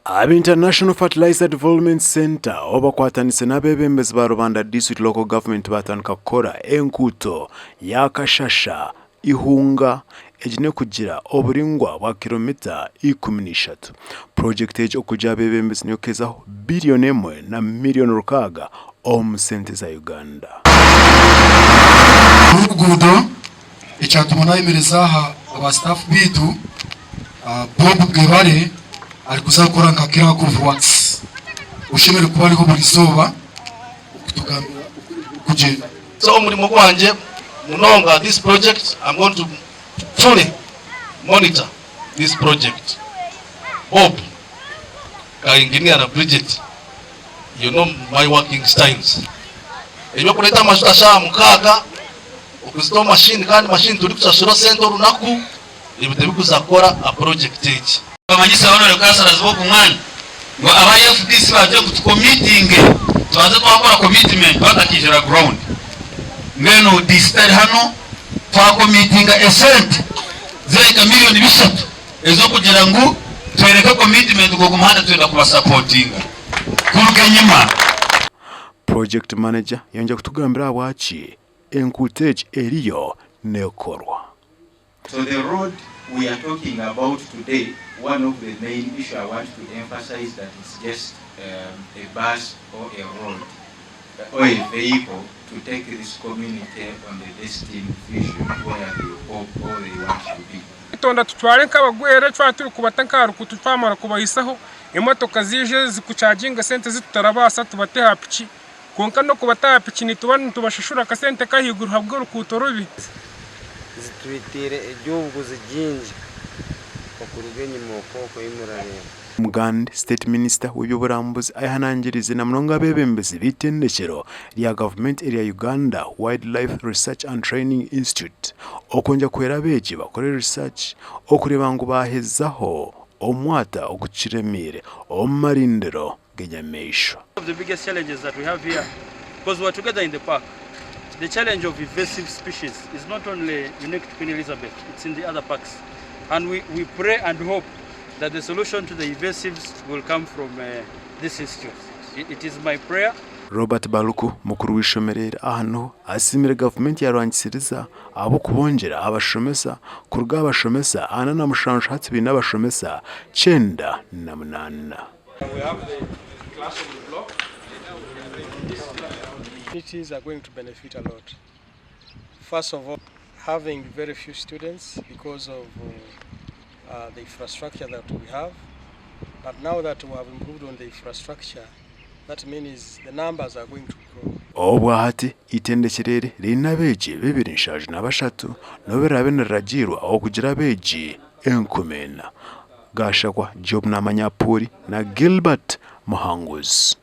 Aba International Fertilizer Development Centre obu bakwatanise n'abeebembezi ba Rubanda District Local Government baatandika kukora enguuto ya Kashasha, Ihunga egi n'ekugira oburaingwa bwa kiromita 13. Purogyekiti egi okugira abeebembezi n'ekuhezaho biriyoni emwe na miriyoni rukaaga omu sente za Uganda. Oruguudo ekyatuma nayemereza aha aba staff beitu Bob Bwebare arikuza kukora nka clerk of works oshemereire kuba ariho buri izooba okutugambira oku birikugyenda. So omurimo gwangye munonga this project I'm going to fully monitor this project. Bob ka engineer na Bridget you know my working styles. Ebyokureeta amajuta shaaha mukaaga okuzita omu machine kandi machine turikushashura sente orunaku ebyo tebikuza kukora aha project egi. Bamanyise Honorable Councillors b'ogu mwanya ngu aba FDC bagire ngu tukomitinge tubanze twakora commitment batakiijira ground. Mbwenu DC tari hanu twakomitinga esente zirahika million bishatu ez'okugira ngu twereke commitment ngu ogu muhanda twenda kubasapotinga kuruga enyima. Project Manager yongyera kutugambira ahabwaki enguuto egi eriyo nekorwa. So the road we are talking about today, one of the main issue I want to emphasize that it's just um, a bus or a road or a vehicle to take this community on the destined vision where they hope or they want to be. Tonda tutware nk'abagwere twaba turi kubata nk'aha rukuuto twamara kubahisaho emotoka ziije zikucaginga sente zi tutarabaasa tubate aha piki kwonka n'okubata aha piki nituba nitubashashura akasente k'ahaiguru ahabw'orukuuto rubi. Zitwitiire eby'obuguzi bingi okuruga enyima okwo oku ei murareeba. Omuganda State Minister w'eby'oburambuzi ayehanangiriize na munonga abeebembezi b'eitendekyero rya gavumenti erya Uganda Wildlife Research and Training Institute okwongyera kuhwera abeegi bakore research okureeba ngu baahezaho omwata ogukiremeire omu marindiro g'enyamaishwa. One of the biggest challenges that we have here, because we are together in the park, the challenge of invasive species is not only unique to Queen Elizabeth, it's in the other parks. And we, we pray and hope that the solution to the invasives will come from uh, this institute. It, it is my prayer. Robert Baluku, mukuru w'eishomero eri aha niho asiimire gavumenti yarwangisiriza ahabw'okubongyera abashomesa kuruga aha bashomesa 47 hati baine abashomesa 98. Communities are going to benefit a lot. First of all, having very few students because of uh, uh, the infrastructure that we have. But now that we have improved on the infrastructure, that means the numbers are going to grow. Obwa hati eitendekero eri riine abeegi 273 n'obu riraabe niriragiirwa okugira abeegi 4,000. Gashakwa Job Namanya Apuuri na Gilbert Muhanguzi.